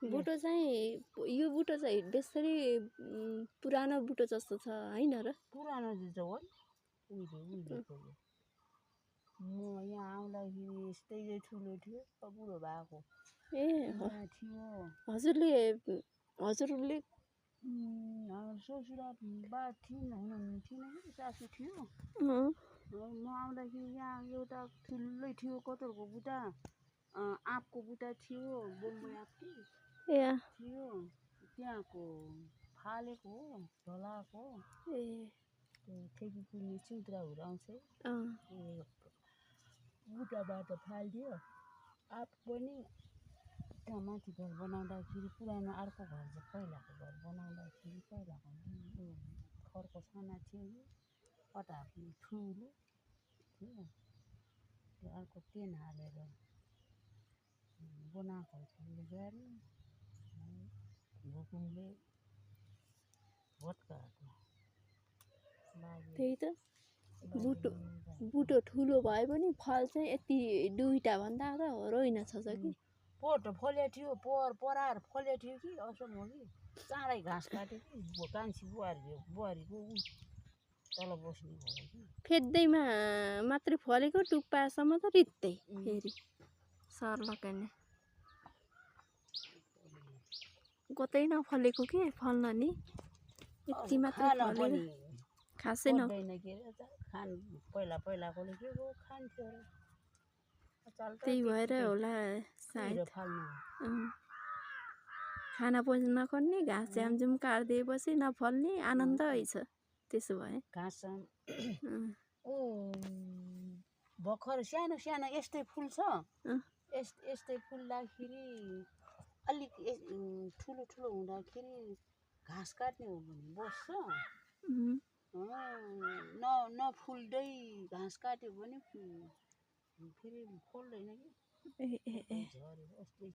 बुटो चाहिँ यो बुटो चाहिँ बेसरी पुरानो बुटो जस्तो छ हैन र? पुरानो जस्तो हो उहिलेको यो। म यहाँ आउँदाखेरि यस्तै ठुलो थियो बुढो भएको ए यहाँ थियो। हजुरले ससुरा बा थिएन कि सासू थियो। म आउँदाखेरि यहाँ एउटा ठुलै थियो कतरको बुट्टा आँपको बुट्टा थियो बम्बई आँपकी थियो त्यहाँको फालेको हो ढलाएको ए त्यो ठेकी कुर्ने चिउत्राहरू आउँछ बुट्टाबाट फालिदियो। आँप पनि त्यहाँ माथि घर बनाउँदाखेरि पुरानो अर्को घर चाहिँ पहिलाको घर बनाउँदाखेरि पहिलाको खरको साना थियो कि कटाको ठुलो थियो त्यो अर्को टेन हालेर बनाएको थियो गाडी भुकुमले भत्काएको। त्यही त बुटो ठुलो भए पनि फल चाहिँ यति दुईटा भन्दा त होइन छ कि पोट फल्यो थियो पराएर फल्यो थियो कि असम हो कि चाँडै घाँस काट्यो कि कान्छी बुहारीको तल बस्ने भयो कि फेद्दैमा मात्रै फलेको टुप्पासम्म त रित्तै फेरि सर्लकने कतै नफलेको के फल्न नि यति मात्रै फलेको खासै नफल्दैन के अरे खान पहिलाकोले के हो खान्थ्यो त्यही भएर होला सायद खाना पनि नखर्ने घाँस झ्यामझुम काटिदिएपछि नफल्ने आनन्दै छ त्यसो भए घाँस भर्खर सानो सानो यस्तै फुल्छ यस्तै फुल्दाखेरि अलिक ठुलो ठुलो हुँदाखेरि घाँस काट्ने हो भने बस्छ नफुल्दै घाँस काट्यो भने फेरि फल्दैन कि झऱ्यो अस्ति